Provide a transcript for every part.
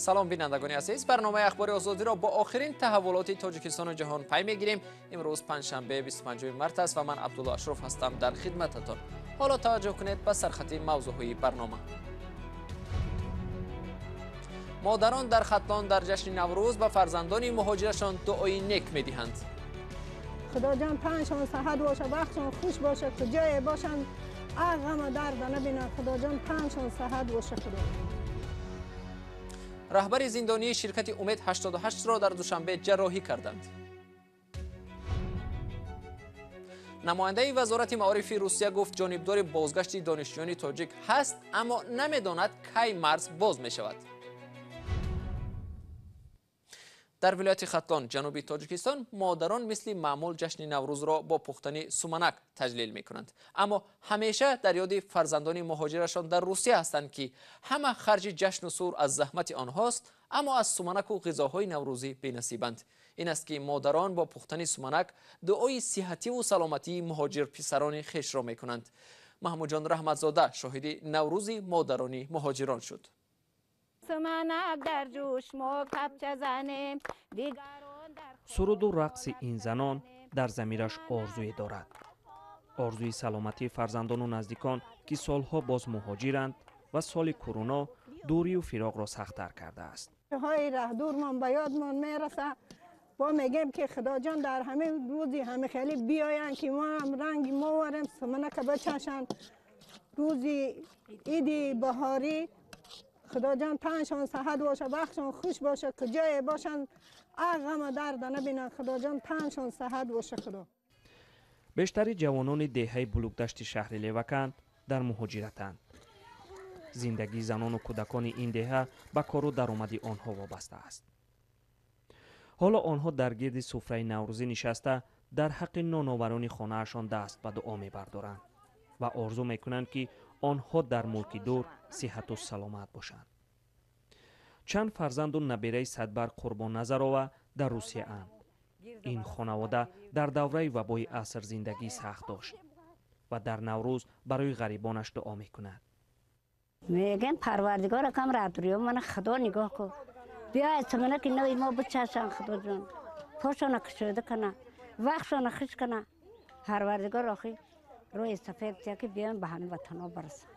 Салом, бинандагони азиз. Барномаи Ахбори Озодиро бо охирин таҳаввулоти Тоҷикистону ҷаҳон пай мегирем. Имрӯз панҷшанбе, 25 март аст ва ман Абдулло Ашроф ҳастам дар хидмататон. Ҳоло таваҷҷӯҳ кунед ба сархати мавзӯъҳои барнома. Модарон дар Хатлон дар ҷашни Наврӯз ба фарзандони муҳоҷирашон дуои нек медиҳанд. Худоҷон, панҷшон саҳат боша, бахтшон хуш боша, куҷое бошанд, ғама дарда набинанд. Худоҷон, панҷшон саҳат боша, Худо. Раҳбари зиндонии ширкати Умед 88-ро дар Душанбе ҷарроҳӣ карданд. Намояндаи Вазорати маорифи Русия гуфт, ҷонибдори бозгашти донишҷӯёни тоҷик ҳаст, аммо намедонад, кай марз боз мешавад. Дар вилояти Хатлон, ҷануби Тоҷикистон, модарон мисли маъмул ҷашни Наврӯзро бо пухтани суманак таҷлил мекунанд, аммо ҳамеша дар ёди фарзандони муҳоҷирашон дар Русия ҳастанд, ки ҳама харҷи ҷашну сур аз заҳмати онҳост, аммо аз суманаку ғизоҳои наврӯзӣ бенасибанд. Ин аст, ки модарон бо пухтани суманак дуои сиҳативу саломатии муҳоҷирписарони хешро мекунанд. Маҳмудҷон Раҳматзода шоҳиди Наврӯзи модарони муҳоҷирон шуд. Суманак дар ҷӯш, мо капча занем, дигарон дар Суруду рақси ин занон дар замираш орзуе дорад, орзуи саломатии фарзандону наздикон, ки солҳо боз муҳоҷиранд ва соли куруно дурию фироқро сахттар кардааст. Ҳои раҳдурмон ба ёдмон мераса. Бо мегем, ки Худоҷон, дар ҳамин рӯзи ҳами хеле биёянд, ки мо ҳам ранги мо варем, суманака бачашанд. Рӯзи иди баҳорӣ, Худоҷон, панҷшон саҳат боша, бахтшон хуш боша, куҷое бошанд, ғама дарда набинанд. Худоҷон, панҷшон саҳат боша, Худо. Бештари ҷавонони деҳаи Булукдашти шаҳри Леваканд дар муҳоҷиратанд. Зиндагии занону кӯдакони ин деҳа ба кору даромади онҳо вобаста аст. Ҳоло онҳо дар гирди суфраи наврӯзӣ нишаста, дар ҳаққи ноноварони хонаашон даст ба дуо мебардоранд ва орзу мекунанд, ки онҳо дар мулки дур сиҳату саломат бошанд. Чанд фарзанду набераи Садбар Қурбонназарова дар Русияанд. Ин хонавода дар давраи вабои аср зиндагии сахт дошт ва дар Наврӯз барои ғарибонаш дуо мекунад. Мегем, Парвардигор, акам радуриё мана Худо нигоҳ кун, биёяд, суманаки нави мо бичашанд. Худоҷон, пошона кушода кана, вақтшона хуш кана. Парвардигор, охи рӯи сафед тия, ки биёем, ба ҳамин ватанҳо барасанд.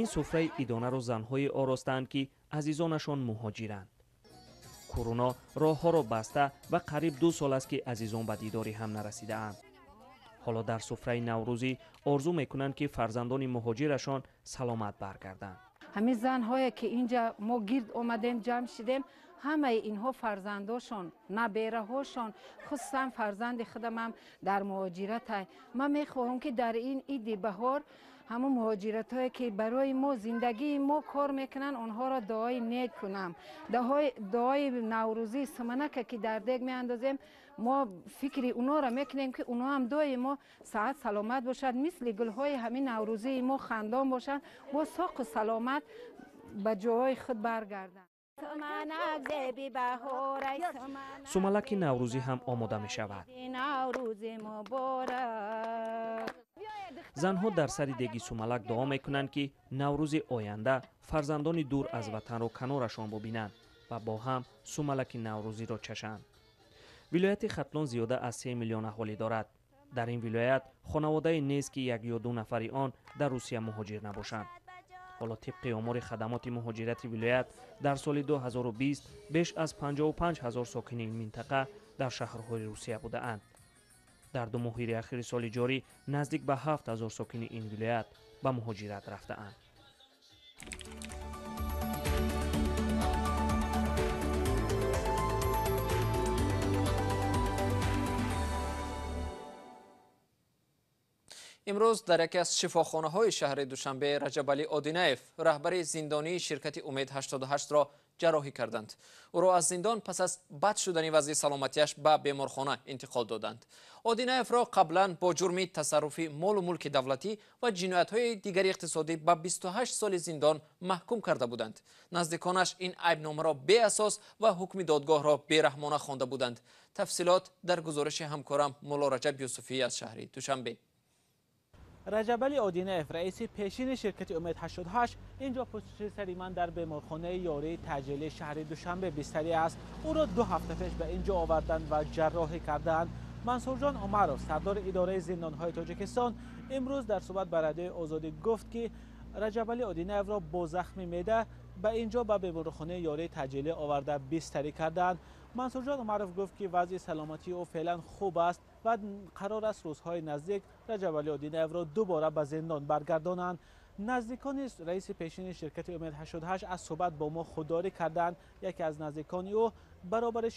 Ин суфраи идонаро занҳое оростаанд, ки азизонашон муҳоҷиранд. Куруно роҳҳоро баста ва қариб 2 сол аст, ки азизон ба дидори ҳам нарасидаанд. Ҳоло дар суфраи наврӯзӣ орзу мекунанд, ки фарзандони муҳоҷирашон саломат баргарданд. Ҳамин занҳое, ки инҷа мо гирд омадем, ҷамъ шидем, ҳамаи инҳо фарзандошон, набераҳошон, хусусан фарзанди худамам дар муҳоҷиратай. Ман мехоҳам, ки дар ин иди баҳор ҳамон муҳоҷиратҳое, ки барои мо, зиндагии мо кор мекунанд, онҳоро дуои нек кунам. Дуои наврӯзӣ, суманака, ки дар дег меандозем, мо фикри онҳоро мекунем, ки онҳо ҳам дои мо саҳат саломат бошад, мисли гулҳои ҳамин наврӯзии мо хандон бошанд, бо соқу саломат ба ҷоҳои худ баргарданд. Суманак зеби баҳорай. Сумалаки наврӯзӣ ҳам омода мешавад. Наврӯзи муборак. Занҳо дар сари деги сумалак дуо мекунанд, ки Наврӯзи оянда фарзандони дур аз ватанро канорашон бубинанд ва бо ҳам сумалаки наврӯзиро чашанд. Вилояти Хатлон зиёда аз 3 миллион аҳолӣ дорад. Дар ин вилоят хонаводае нест, ки як ё ду нафари он дар Русия муҳоҷир набошанд. Ҳоло тибқи омори хадамоти муҳоҷирати вилоят, дар соли 2020 беш аз 55 ҳазор сокини ин минтақа дар шаҳрҳои Русия будаанд. Дар 2 моҳири ахири соли ҷорӣ наздик ба 7 ҳазор сокини ин вилоят ба муҳоҷират рафтаанд. Имрӯз дар яке аз шифохонаҳои шаҳри Душанбе Раҷабалӣ Одинаев, раҳбари зиндонии ширкати Умед 88-ро ҷарроҳӣ карданд. Ӯро аз зиндон пас аз бад шудани вазъи саломатиаш ба беморхона интиқол доданд. Одинаевро қаблан бо ҷурми тасарруфи молу мулки давлатӣ ва ҷиноятҳои дигари иқтисодӣ ба 28 соли зиндон маҳкум карда буданд. Наздиконаш ин айбномаро беасос ва ҳукми додгоҳро бераҳмона хонда буданд. Тафсилот дар гузориши ҳамкорам Мулло Раҷаб Юсуфӣ аз шаҳри Душанбе. Раҷабалӣ Одинаев, раиси пешини ширкати Умед 88, инҷо пушти сари ман дар беморхонаи ёрии таъҷилии шаҳри Душанбе бистарӣ аст. Ӯро 2 ҳафта пеш ба инҷо оварданд ва ҷарроҳӣ карданд. Мансурҷон Умаров, сардори идораи зиндонҳои Тоҷикистон, имрӯз дар суҳбат ба Радиои Озодӣ гуфт, ки Раҷабалӣ Одинаевро бо захми меъда ба инҷо ба беморхонаи ёрии таъҷилӣ оварда бистарӣ карданд. Мансурҷон Умаров гуфт, ки вазъи саломатии ӯ феълан хуб аст ва қарор аст рӯзҳои наздик Раҷабалӣ Одинаевро дубора ба зиндон баргардонанд. Наздикони раиси пешини ширкати Умед 88 аз суҳбат бо мо худдорӣ карданд. Яке аз наздикони ӯ баробари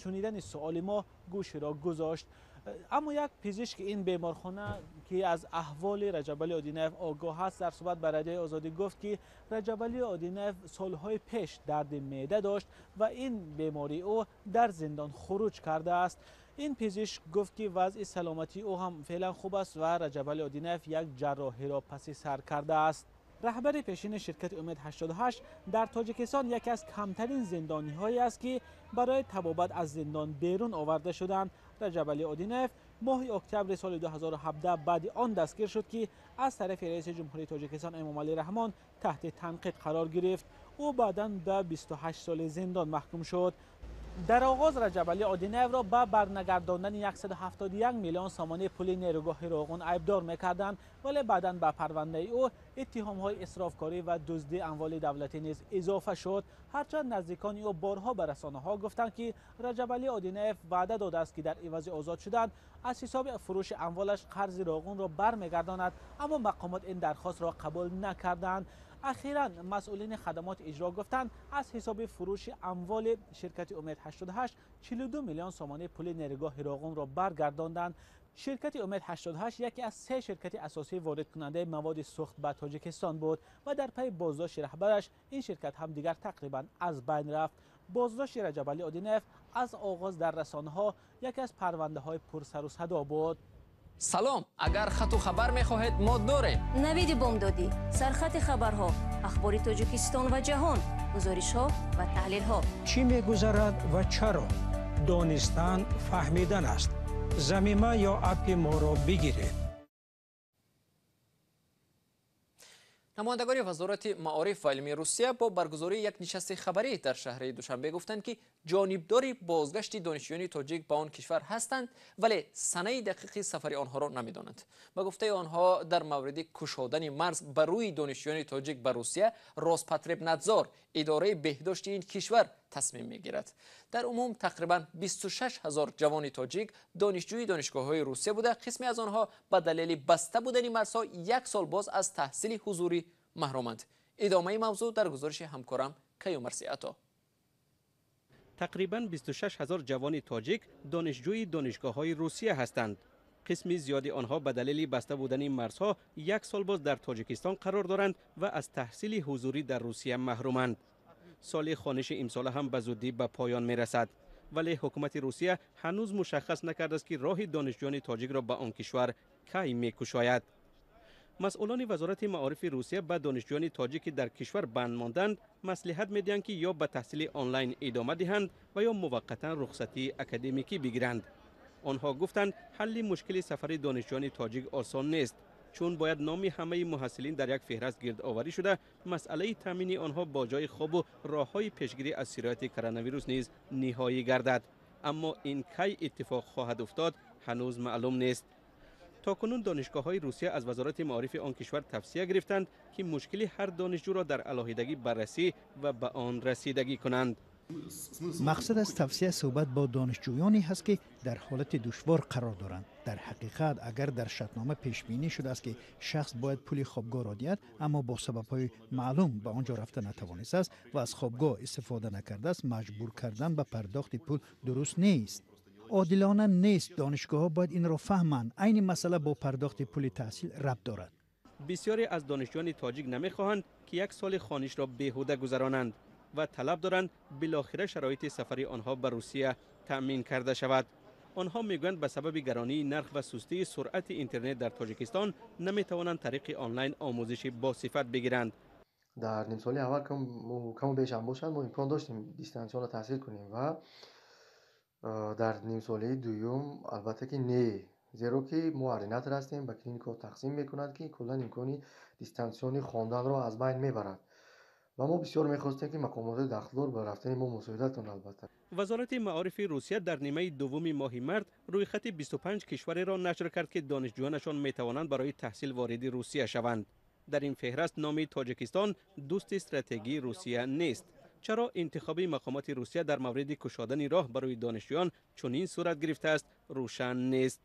шунидани суоли мо гӯширо гузошт. Аммо як пизишки ин беморхона, ки аз аҳволи Раҷабалӣ Одинаев огоҳ аст, дар суҳбат ба Радиои Озодӣ гуфт, ки Раҷабалӣ Одинаев солҳои пеш дарди меъда дошт ва ин бемории ӯ дар зиндон хуруҷ кардааст. Ин пизишк гуфт, ки вазъи саломатии ӯ ҳам феълан хуб аст ва Раҷабалӣ Одинаев як ҷарроҳиро паси сар кардааст. Раҳбари пешини ширкати Умед 88 дар Тоҷикистон яке аз камтарин зиндониҳое аст, ки барои табобат аз зиндон берун оварда шуданд. Раҷабалӣ Одинаев моҳи октябри соли 2017 баъди он дастгир шуд, ки аз тарафи раиси ҷумҳурии Тоҷикистон Эмомалӣ Раҳмон таҳти танқид қарор гирифт. Ӯ баъдан ба 28 соли зиндон маҳкум шуд. Дар оғоз Раҷабалӣ Одинаевро ба барнагардондани 171 миллион сомонӣ пули нерӯгоҳи Роғун айбдор мекарданд, вале баъдан ба парвандаи ӯ иттиҳомҳои исрофкорӣ ва дуздии амволи давлатӣ низ изофа шуд. Ҳарчанд наздикони ӯ борҳо ба расонаҳо гуфтанд, ки Раҷабалӣ Одинаев ваъда додааст, ки дар ивази озод шудан аз ҳисоби фурӯши амволаш қарзи Роғунро бармегардонад, аммо мақомот ин дархостро қабул накарданд. Ахиран масъулини хадамоти иҷро гуфтанд, аз ҳисоби фурӯши амволи ширкати Умед 88 42 миллион сомонӣ пули нерӯгоҳи Роғунро баргардонданд. Ширкати Умед 88 яке аз 3 ширкати асосии воридкунандаи маводи сӯхт ба Тоҷикистон буд ва дар пайи боздошти раҳбараш ин ширкат ҳам дигар тақрибан аз байн рафт. Боздошти Раҷабалӣ Одинаев аз оғоз дар расонаҳо яке аз парвандаҳои пурсару садо буд. Салом, агар хату хабар мехоҳед, мо дорем. Навиди бомдодӣ, сархати хабарҳо, ахбори Тоҷикистон ва ҷаҳон, гузоришҳо ва таҳлилҳо. Чӣ мегузарад ва чаро? Донистан фаҳмидан аст. Замима ё аппи моро бигиред. Намояндагони Вазорати маориф ва илми Русия бо баргузории як нишасти хабарӣ дар шаҳри Душанбе гуфтанд, ки ҷонибдори бозгашти донишҷӯёни тоҷик ба он кишвар ҳастанд, вале санаи дақиқи сафари онҳоро намедонанд. Ба гуфтаи онҳо, дар мавриди кушодани марз ба рӯи донишҷӯёни тоҷик ба Русия Роспотребнадзор, идораи беҳдошти ин кишвар, тасмим мегирад. Дар умум тақрибан 26 ҳазор ҷавони тоҷик донишҷӯи донишгоҳҳои Русия буда, қисме аз онҳо ба далели баста будани марзҳо як сол боз аз таҳсили ҳузурӣ маҳруманд. Идомаи мавзӯъ дар гузориши ҳамкорам Каюмарси Ато. Тақрибан 26 ҳазор ҷавони тоҷик донишҷӯи донишгоҳҳои Русия ҳастанд. Қисми зиёди онҳо ба далели баста будани марзҳо як сол боз дар Тоҷикистон қарор доранд ва аз таҳсили ҳузурӣ дар Русия маҳруманд. Соли хониши имсола ҳам ба зудӣ ба поён мерасад, вале ҳукумати Русия ҳанӯз мушаххас накардааст, ки роҳи донишҷӯёни тоҷикро ба он кишвар кай мекушояд. Масъулони Вазорати маорифи Русия ба донишҷӯёни тоҷик, ки дар кишвар банд монданд, маслиҳат медиҳанд, ки ё ба таҳсили онлайн идома диҳанд ва ё муваққатан рухсатии академикӣ бигиранд. Онҳо гуфтанд, ҳалли мушкили сафари донишҷӯёни тоҷик осон нест, чун бояд номи ҳамаи муҳассилин дар як феҳраст гирдоварӣ шуда, масъалаи таъмини онҳо бо ҷои хобу роҳҳои пешгирӣ аз сирояти коронавирус низ ниҳоӣ гардад. Аммо ин кай иттифоқ хоҳад уфтод, ҳанӯз маълум нест. То кунун донишгоҳҳои Русия аз Вазорати маорифи он кишвар тавсия гирифтанд, ки мушкили ҳар донишҷӯро дар алоҳидагӣ баррасӣ ва ба он расидагӣ кунанд. Мақсад аз тавсия суҳбат бо донишҷӯёне ҳаст, ки дар ҳолати душвор қарор доранд. Дар ҳақиқат, агар дар шартнома пешбинӣ шудааст, ки шахс бояд пули хобгоҳро диҳад, аммо бо сабабҳои маълум ба он ҷо рафта натавонистааст ва аз хобгоҳ истифода накардааст, маҷбур кардан ба пардохти пул дуруст нест. Одилона нест. Донишгоҳҳо бояд инро фаҳманд. Айни масъала бо пардохти пули таҳсил рабт дорад. Бисёре аз донишҷӯёни тоҷик намехоҳанд, ки як соли хонишро беҳуда гузаронанд ва талаб доранд билохира шароити сафари онҳо ба Русия таъмин карда шавад. Онҳо мегӯянд, ба сабаби гаронии нарх ва сустии суръати интернет дар Тоҷикистон наметавонанд тариқи онлайн омӯзиши босифат бигиранд. Дар нимсолаи аввал каму беш ҳам бошад, мо имкон доштем дистанционно таҳсил кунем ва дар нимсолаи дуюм албатта ки не. Зеро ки мо ординатор ҳастем, ба клиникаҳо тақсим мекунад, ки куллан имкони дистанционӣ хонданро аз байн мебарад. Ва мо бисёр мехостем, ки мақомоти дахлдор ба рафтани мо мусоидат кунанд, албатта. Вазорати маорифи Русия дар нимаи дуввуми моҳи март рӯйхати 25 кишвареро нашр кард, ки донишҷӯянашон метавонанд барои таҳсил вориди Русия шаванд. Дар ин феҳраст номи Тоҷикистон, дӯсти стратегии Русия, нест. Чаро интихоби мақомоти Русия дар мавриди кушодани роҳ барои донишҷӯён чунин сурат гирифтааст, рӯшан нест.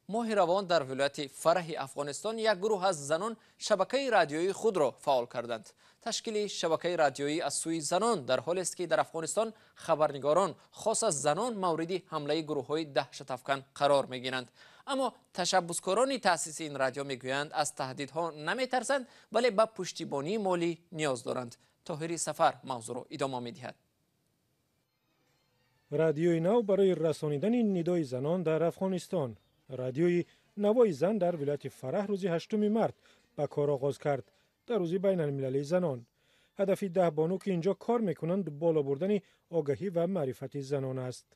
Моҳи равон дар вилояти Фараҳи Афғонистон як гурӯҳ аз занон шабакаи радиоии худро фаъол карданд. Ташкили шабакаи радиоӣ аз сӯи занон дар ҳолест, ки дар Афғонистон хабарнигорон, хос аз занон, мавриди ҳамлаи гурӯҳҳои даҳшатафкан қарор мегиранд. Аммо ташаббускорони таъсиси ин радио мегӯянд, аз таҳдидҳо наметарсанд, вале ба пуштибонии молӣ ниёз доранд. Тоҳири Сафар мавзӯъро идома медиҳад. Радиои нав барои расонидани нидои занон дар Афғонистон. Радиои Навои зан дар вилояти Фараҳ рӯзи 8 март ба кор оғоз кард, дар рӯзи байналмилалии занон. Ҳадафи 10 бону, ки инҷо кор мекунанд, боло бурдани огаҳӣ ва маърифати занон аст.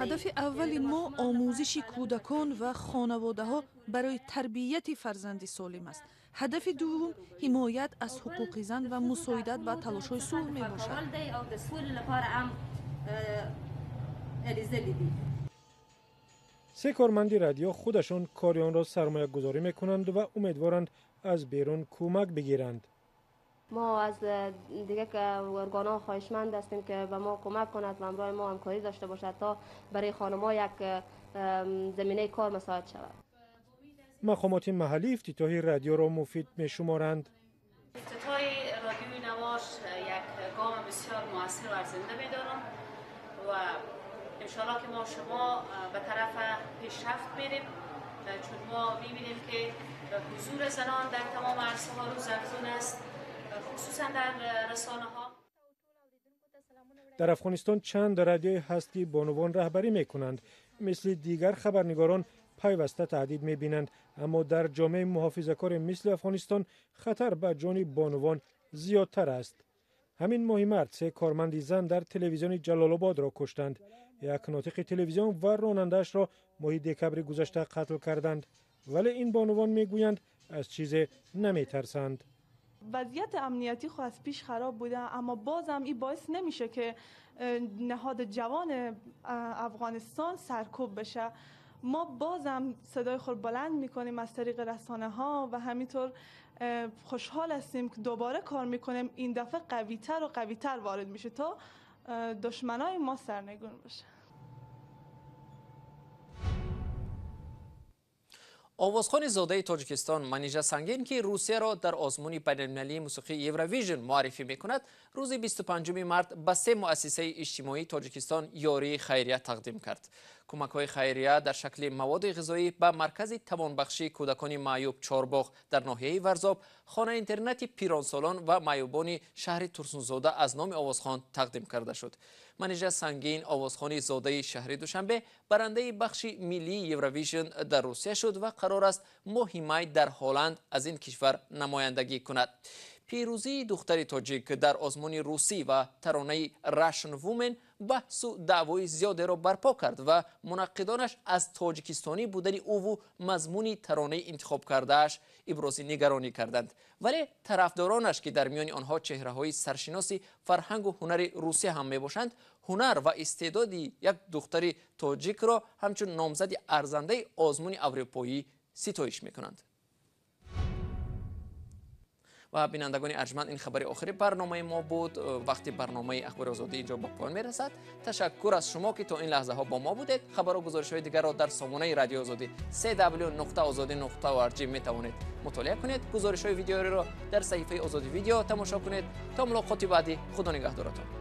Ҳадафи аввали мо омӯзиши кӯдакон ва хонаводаҳо барои тарбияти фарзанди солим аст. Ҳадафи дуввум ҳимоят аз ҳуқуқи зан ва мусоидат ба талошҳои сулҳ мебошад. Се корманди радио худашон кори онро сармоягузорӣ мекунанд ва умедворанд аз берун кӯмак бигиранд. Мо аз дигар органҳо хоҳишманд ҳастем, ки ба мо кӯмак кунад ва ҳамроҳи мо ҳамкорӣ дошта бошад, то барои хонумҳо як заминаи кор мусоид шавад. Мақомоти маҳаллӣ ифтитоҳи радиоро муфид мешуморанд. Ифтитоҳи радиои Навош як гом бисёр муассир ва арзанда медонам ва انشالله که ما شما به طرف پیشرفت میریم، چون ما میبینیم که حضور زنان در تمام عرصه ها روز افزون است، خصوصا در رسانه ها. در افغانستان چند رادیوی هست که بانوان رهبری میکنند. مثل دیگر خبرنگاران پیوسته تهدید میبینند، اما در جامعه محافظه‌کار مثل افغانستان خطر به جان بانوان زیادتر است. ҳамин моҳи март се корманди зан дар телевизиони Ҷалолобод ро куштанд. Як нотиқи телевизион ва ронандаашро моҳи декабри гузашта қатл карданд. Вале ин бонувон мегӯянд, аз чизе наметарсанд. وضعیت امنیتی خو از پیش خراب بوده، اما بازم این باعث نمیشه که نهاد جوان افغانستان سرکوب بشه. ما بازم صدای خود بلند میکنیم از طریق رسانه ها و همینطور خوشحال هستیم که دوباره کار میکنیم. این دفعه قویتر و قویتر وارد میشه تا دشمنای ما سرنگون بشه. Овозхони зодаи Тоҷикистон Манижа Сангин, ки Русияро дар озмуни байналмилалии мусиқии Евровижн муаррифӣ мекунад, рӯзи 25 март ба се муассисаи иҷтимоии Тоҷикистон ёрии хайрия тақдим кард. Кӯмакҳои хайрия дар шакли маводи ғизоӣ ба маркази тавонбахшии кӯдакони маъюб Чорбоғ дар ноҳияи Варзоб, хонаи интернати пиронсолон ва маъюбони шаҳри Турсунзода аз номи овозхон тақдим карда шуд. Манижа Сангин, овозхони зодаи шаҳри Душанбе, барандаи бахши миллии Евровижн дар Русия шуд ва қарор аст моҳи май дар Ҳолланд аз ин кишвар намояндагӣ кунад. Пирӯзии духтари тоҷик дар озмуни русӣ ва таронаи Russian Women баҳсу даъвои зиёдеро барпо кард ва мунаққидонаш аз тоҷикистонӣ будани ӯву мазмуни таронаи интихобкардааш ибрози нигаронӣ карданд. Вале тарафдоронаш, ки дар миёни онҳо чеҳраҳои саршиноси фарҳангу ҳунари Русия ҳам мебошанд, ҳунар ва истеъдоди як духтари тоҷикро ҳамчун номзади арзандаи озмуни аврупоӣ ситоиш мекунанд. Ва бинандагони арҷманд, ин хабари охири барномаи мо буд. Вақти барномаи Ахбори Озодӣ инҷо ба поён мерасад. Ташаккур аз шумо, ки то ин лаҳзаҳо бо мо будед. Хабару гузоришҳои дигарро дар сомонаи Радиои Озодӣ cw.ozodi.org метавонед мутолиа кунед. Гузоришҳои видеоиро дар саҳифаи Озодӣ видео тамошо кунед. То мулоқоти баъдӣ, Худо нигаҳдоратон.